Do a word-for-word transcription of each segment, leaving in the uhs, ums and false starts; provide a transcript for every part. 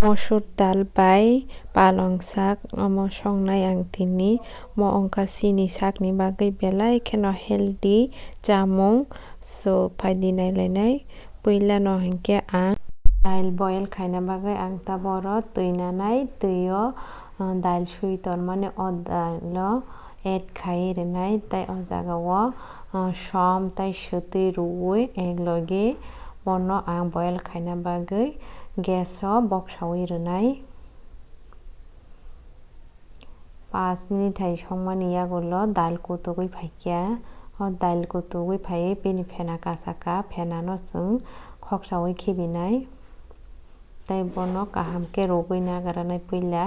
Mosur dal bai palong sak omo songnai ang tini. Mo wngkha chini sakni bagwi belai kheno healthy chamung. So, phaidi nailainai. Puilano hinkhe ang dal boil khaina bagwi ang taboro twi nanai, twio, uh, dal sui tonmani o dalo add khai rwnai, tei o jagao, uh, som tei swtwi rwui eklogi bono ang boil khaina bagwi gas o boksaui rwnai. Paanch minute hai songmani yagulo dal kutugwi phaikha. O dal kutugwi phaiwi bini phena kasakha, phenano chwng khoksaui khibinai. Tei bono kaham khe rwgwi nagaranai puila.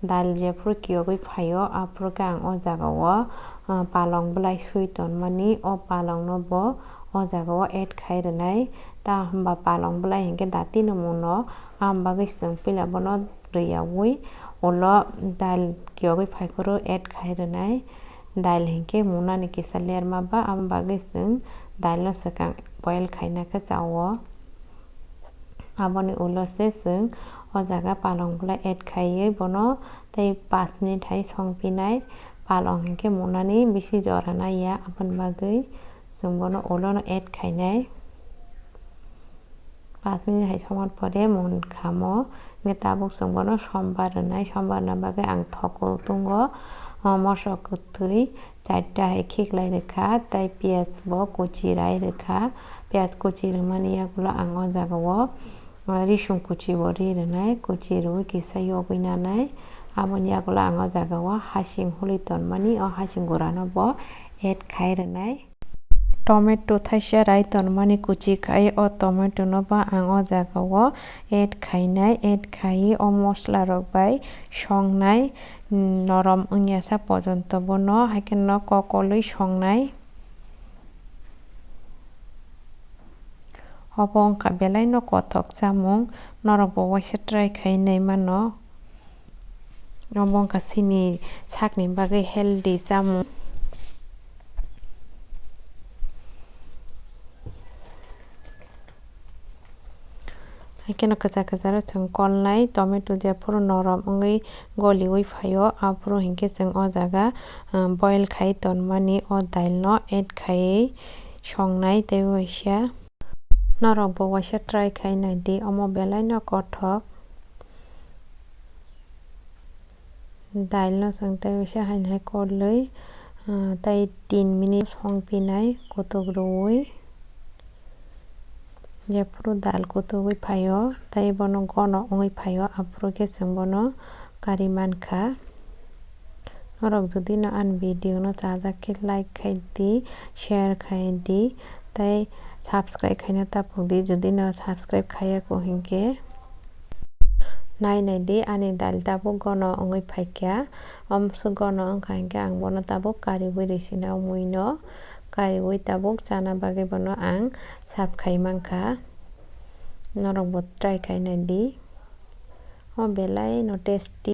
Dal jephuru kiyogwi phaio, aphuru khe ang o jagao, ah, palong bwlai sui tonmani, o palongno bo o jagao add khai rwnai. Ta hwnba palong bwlai hinkhe datino mungno, aboni bagwi chwng puila bono rwyaui ulo dal kiyogwi phaiphuru add khai rwnai. Dal hinkhe mungnani kisa lerma ba, aboni bagwi chwng dalno swkang boil khaina khe chao. Aboni ulo se chwng o jaga palong bwlai add khaiwi bono tei paanch minute hai songphinai. Palong hinkhe mungnani bisi jora naiya, aboni bagwi chwng bono ulono add khainai. Paanch minute hai songmani pore mungkha mo, hinkhe tabuk chwng bono sombar rwnai. Sombar rwna bagwi ang thokol tongo, o, moso kwthwi charta hai khiklai rwkha, tei piyaj bo kuchi rai rwkha. Piyaj kuchi rwmani yagulo ang o jagao, o, risung kuchi bo ri rwnai, kuchi rwui kisa yogwi nanai. Aboni yagulo ang o jagao hasing hului tonmani, o hasing gurano bo add khai rwnai. Tomato thaisa rai tonmani kuchi khai, o tomato no bo ang o jagao add khainai, add khaiwi o mosla rok bai songnai, norom wngya sa pojonto bono haikhe no kokolwi songnai. Obo wngkha belai no kothok chamung, norok bo waisa try khai nai mano. Obo wngkha chini sakni bagwi healthy chamung. Haikhe no kwchar kwchar o chwng kolnai tomato jephuru norom wngwi goliui phaio, aphuru hinkhe chwng o jaga, um, boil khai tonmani o dal no add khaiwi songnai tei waisa. Norok bo waisa try khai naidi, omo belai no kothok. Dal no chwng tei waisa haino hai kolwi, ah, tei tin minute songpinai kutuk rwui. Jephuru dal kutugwi phaio, tei bono gono wngwi phaio, aphuru khe chwng bono kari mankha. Norok jodi no ani video no chajak khe like khai di, share khai di, tei subscribe khaina tapuk di, jodi no subscribe khaiya kho hinkhe. Nai nai di, ani dal tabuk gono wngwi phaikha. Omswk gono wngkha hinkhe ang bono tabuk kariui risina mui no, kariui tabuk chana bagwi bono ang serve khai mankha. Norok bo try khai nai di. O belai no tasty.